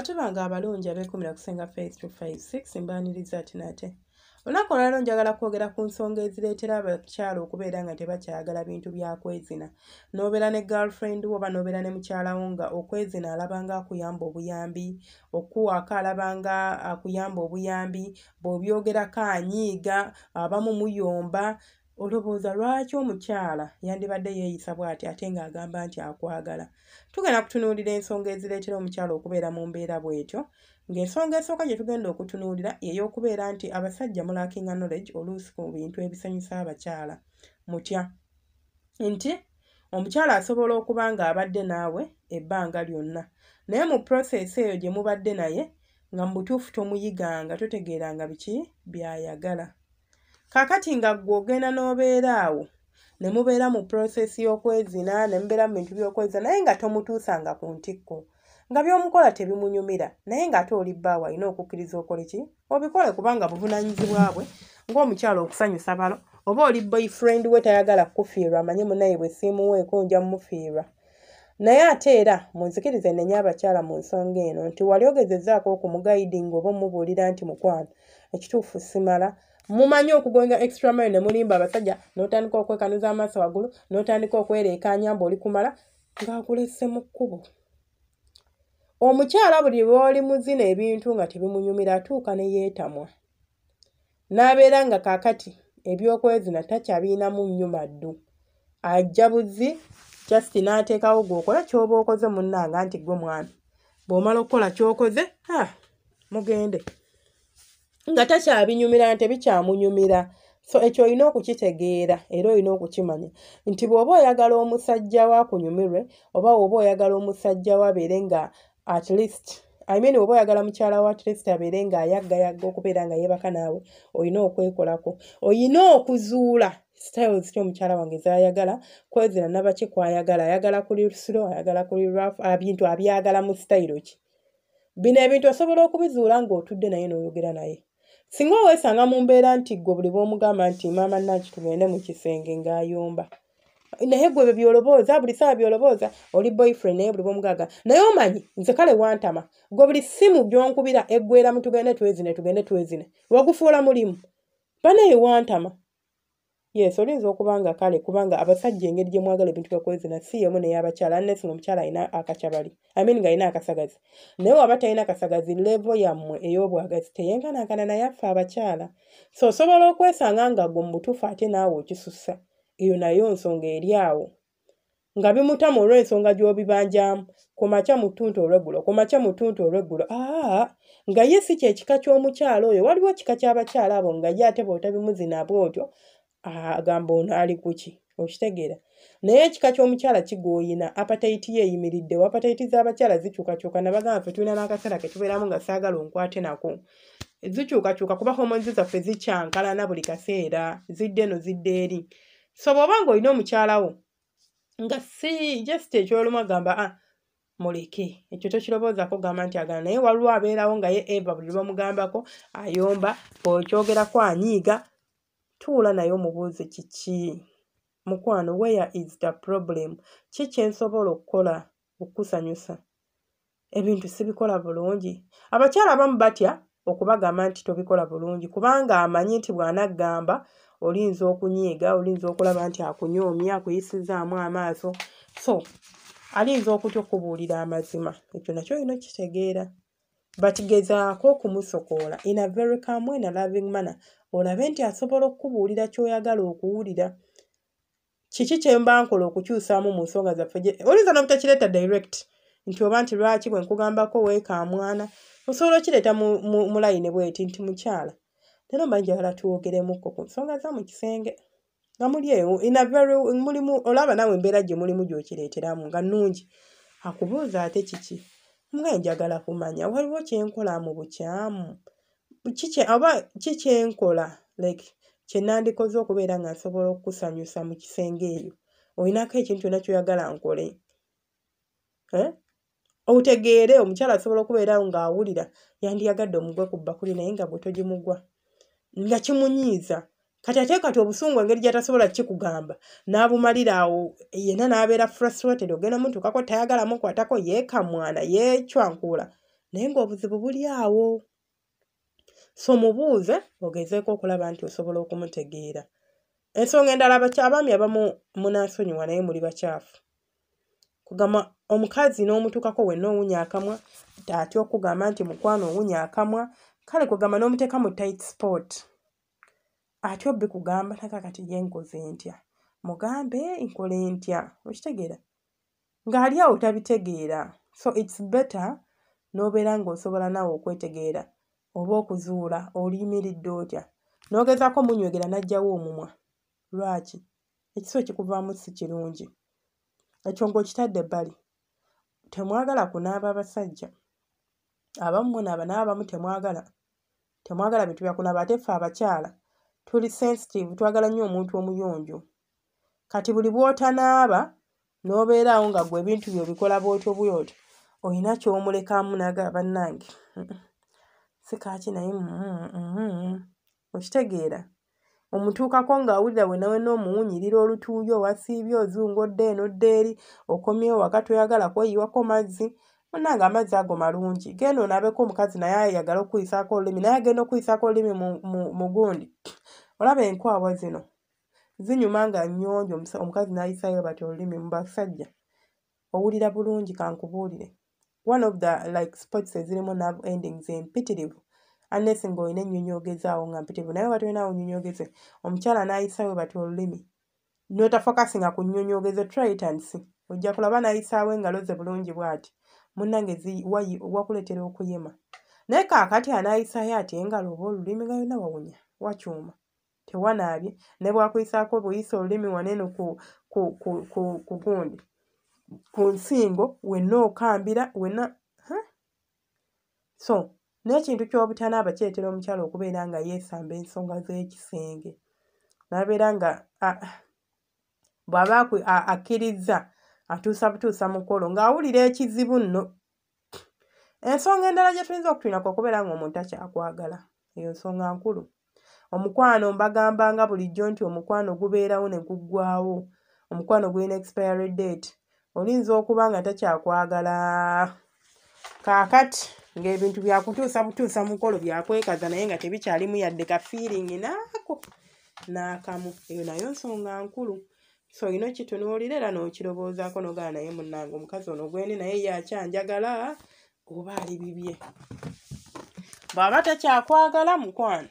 Bantu bange abalungi abeekumira kusenga Face 256, mbaaniriza ati nate. Olunaku olwaleero njagala kwogera ku nsonga ezireetera abakyala okubeera nga tebakyayagala bintu bya kwezina. N'obeera ne girlfriend wo oba n'obeera ne mukyala wo nga okwezina alaba nga akuyamba obuyambi, okukuwaako alaba nga akuyamba obuyambi, bw'obyogerako anyiiga, abamu muyomba. Olowooza lwaki omukyala yandibadde yeeyisa bw'ati ate ng'agamba nti akwagala? Tugenda kutunuulira ensonga ezireetera omukyala okubeera mu mbeera bw'etyo, ng'ensonga esooka gye tugenda okutunuulira y'ey'okubeera nti abasajja mulackinga knowledge oluusi ku bintu ebisanyusa abakyala. Mutya? Nti omukyala asobola okuba ng'abadde naawe ebbanga lyonna, naye mu process eyo gye mubadde naye nga mu butuufu tomuyiganga, totegeeranga biki by'ayagala. Kaakati nga ggwe ogenda n'obeera awo ne mubeera mu process y'okwezina, ne mubeera mu bintu by'okwezina, naye nga tomutuusanga ku ntikko, nga by'omukola tebimunyumira, naye ng'ate oli bbaawe, alina okukkiriza okole ki? Obikole, kubanga buvunaanyizibwa bwe ng'omukyala okusanyusa balo. Oba oli boyfriend we, tayagala kukufiirwa, amanye munnaye bwe siimuweeko nja mmufiirwa. Naye ate era munzikirize nnenye abakyala mu nsonga eno nti wali ogezezzaako okumuguidinga oba omubuulira nti, "Mukwano, ekituufu simala." Mumanyi okugoinga extra mile ne mulimba abasajja, n'otandika okwekanuza amaaso waggulu, n'otandika okwereekaanya mbu oli kumala, ng'akulese mu kkubo. Omukyala buli lw'oli muzina ebintu nga tebimunyumira, atuuka ne yeetamwa, n'abeera nga kaakati ebyokwezina takyabirinamu nnyo maddu. Ajja buzi just n'ateekawo gw'okola ky'oba okoze, munnange, nti ggwe mwami bw'omala okukola ky'okoze, ah, mugende, nga takyabinyumira, tebikyamunyumira. So ekyo olina okukitegeera era olina okukimanya nti bw'oba oyagala omusajja wo akunyumirwe, oba bw'oba oyagala omusajja wo abeere nga at least, I mean, oba oyagala mukyala wo at least abeere ng'ayaggayagga okubeera nga yeebaka naawe, olina okwekolako, olina okuzuula styles ki omukyala wange z'ayagala, kwezina nabaki kwayagala, ayagala kuli slow, ayagala kuli rough, bintu abyagala mu style ki. Bino ebintu osobola okubizuula ng'otudde naye n'oyogera naye. Singa oweesanga mu mbeera nti ggwe buli bw'omugamba nti, "Maama Nanki, tugende mu kisenge," ng'ayomba, naye gwe bye by'olobooza buli ssaawa, by'olobooza, oli boyfriend, naye buli bw'omugamba, "Naye omanyi nze kale wantama, gwe buli ssimu gy'onkubira eggwera mu tugende twezine, tugende twezine, wagufuula mulimu, banaye wantama." Yes, oyinza okuba nga kale, kubanga abasajja engeri gye mwagala ebintu byakwezina si yemu n'ey'abakyala, unless nga omukyala alina akakyabali, I mean, ng'alina akasagazi. Naye waba talina kasagazi, level yammwe ey'obwagazi teyenkanankana naye affe abakyala. So osobola okwesanga nga gwe mu butuufu ate naawe okisussa. Eyo nayo nsonga eri awo nga bimutamu olw'ensonga gy'obibanjamu ku makya mu ttuntu olw'eggulo, ku makya mu ttuntu olw'eggulo, aa nga ye si kyekika ky'omukyala oyo. Waliwo kika ky'abakyala abo nga ye ate bw'otabimuzina bw'otyo agamba, "Ono ali kuki?" Okitegeera? Naye ekika ky'omukyala kigooyina appetite ye eyimiriddewo. Appetite z'abakyala zikyukakyuka. Nabagamba ffe tulina n'akaseera ke tubeeramu nga saagala onkwate nako. Zikyukakyuka kuba hormones zaffe zikyankalana buli kaseera, zidde eno, zidde eri. So bw'oba ng'olina omukyala wo nga si just ekyolumu agamba, "Ah, muleke," ekyo tokirowoozaako, gamba nti agana. Naye waliwo abeerawo nga ye eva buli lwemugambako ayomba, bw'okyogerako anyiiga. Tuula naye omubuuze, "Kiki, mukwano? Where is the problem? Ki kyensobola okukola okukusanyusa? Ebintu sibikola bulungi?" Abakyala abamu batya okubagamba nti tobikola bulungi, kubanga amanyi nti bw'anaggamba olinza okunyiiga, olinza okulaba nti akunyoomye, akuyisizaamu amaaso, so alinza okutya okubuulira amazima. Ekyo nakyo olina okukitegeera, but gezaako okumusokoola in a very calm and a loving manner, olabe nti asobola okukubuulira ky'oyagala okuwulira. Kiki kye mba nkola okukyusaamu mu nsonga zaffe? Oyinza n'obutakireeta direct nti oba nti lwaki bwe nkugambako weekaamwana. Osobola okireeta mu layini bweti nti, "Mukyala, leero mba njagala twogeremukko ku nsonga za mu kisenge," nga muli eyo in a very mulimu, olaba naawe embeera gye mulimu gy'okireeteramu nga nnungi. Akubuuza, "Ate kiki?" Nga, "Njagala kumanya waliwo kyenkola mu bukyamu oba ki kyenkola, like kye nandikoze okubeera nga nsobola okukusanyusa mu kisenge eyo. Olinako ekintu kyonna ky'oyagala nkole?" Eh? Otegeere omukyala asobola okubeera ng'awulira yandiyagadde omugwe ku bbakuli, naye nga gwe togimugwa, nga kimunyiiza. Kati ate kati obusungu engeri gy'atasobola kikugamba n'abumalira awo yenna n'abeera frustrated, ogenda mutuukako tayagala mukwatako, yeekamwana, yeecwankuula. Naye ng'obuzibu buli awo. So mubuuze ogezeeko okulaba nti osobola okumutegeera. Ensonga endala, abaami abamu munansonyiwa naye muli bakyafu. Kugamba omukazi n'omutuukako wenna owunya akamwa, atya okugamba nti mukwano owunya akamwa, kale kugamba n'omuteeka mu tight spot. Atya obbikugamba naga kati ye nkoze ntya, mugambe nkole ntya, okitegeera? Ng'ali awo tabitegeera. So it's better n'obeera ng'osobola naawe okwetegeera oba okuzuula oluyimiridde otya. N'ogezaako munywegera n'aggyawo omumwa. Lwaki? Ekiso ekikuvaamu si kirungi. Ekyo ng'okitadde ebbali. Temwagala kunaaba abasajja. Abamu munaaba naye abamu temwagala. Temwagala bintu bya kunaaba ate ffe abakyala tuli sensitive, twagala nnyo omuntu omuyonjo. Kati buli bw'otanaaba n'obeera awo nga ggwe ebintu byo obikola bw'otyo bw'otyo, olina ky'omulekamu n'agamba bannange si kaaki naye okitegeera? Omutuukako ng'awulira wenna wenna omuwunyirira olutuuyo, wasiibye ozunga odda eno odda eri, okomyewo waka toyagala kweyiwako mazzi. Munnange amazzi ago malungi. Genda onaabeko omukazi naye ayagala okukuyisaako olulimi, naye agenda okukuyisaako olulimi mu gundi. Olaba enkwawa zino zinyuma nga nnyonjo, omukazi n'ayisaayo bati olulimi mu basajja. Owulira bulungi kankubuulire. One of the like spots ezirimu nerve endings empitirivu, unless ng'olina ennyonyoogeze awo nga mpitirivu, naye oba tolinawo nnyonyoogeze, omukyala n'ayisaayo bati olulimi n'otafokasinga ku nnyonyoogeze, try it and see. Ojja kulaba n'ayisaawo engalo ze bulungi bw'ati. Munnange wakuleetera okuyema. Naye kaakati anaayisaayo ati engalo oba olulimi nga yonna wawunya, wakyuma, tewanaabye, ne bw'akuyisaako buyisa olulimi wano eno ku gundi, ku nsingo wenna okambira wenna. So n'ekintu ky'obutanaaba kireetera omukyala okubeera nga yeesamba ensonga z'ekisenge. N'abeera nga bw'aba akkirizza atuusa butuusa mukolo ng'awulira ekizibu nno. Ensonga endala gye tuyinza okutulinako okubeera ng'omuntu takyakwagala. Eyo nsonga nkulu. Omukwano mbagambanga bulijjo nti omukwano gubeerawo ne guggwaawo. Omukwano gulina expiry date. Oyinza okuba nga takyakwagala. Kaakati ng'ebintu byakutuusa butuusa mukolo byakwekaza naye nga tebikyalimu yadde ka feeling n'ako n'akamu. Eyo nayo nsonga nkulu. So olina okitunuulira era n'okirowoozaako n'ogamba naye munnange omukazi ono gwendi naye ye akyanjagala oba ali bibye. Bw'aba takyakwagala mukwano,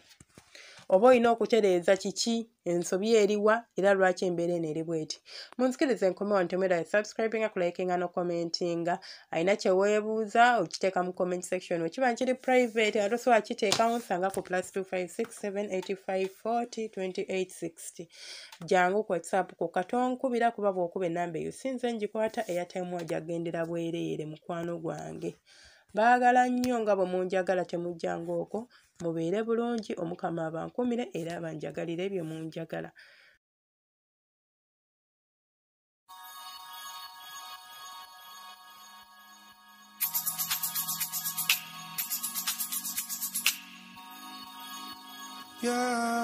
oba olina okutereeza kiki, ensobi eriwa era lwaki embeera eno eri bw'eti. Munzikirize nkome wano, temwerabira subscribinga, kulikinga n'okucommentinga. Alina kye weebuuza okiteeka mu comment section. Bwe kiba nkiri private nga tosobola kiteekawo, nsanga ku +256 785 40 28 60. Jangu ku WhatsApp ku katonkubira kuba bw'okuba ennamba eyo si nze ngikwata, airtime ajja kugendera bwereere mukwano gwange. Baagala nnyo nga bwe munjagala, temujjanga okwo. Mubeere bulungi, Omukama abankuumire era abanjagalire bye munjagala. Yeah.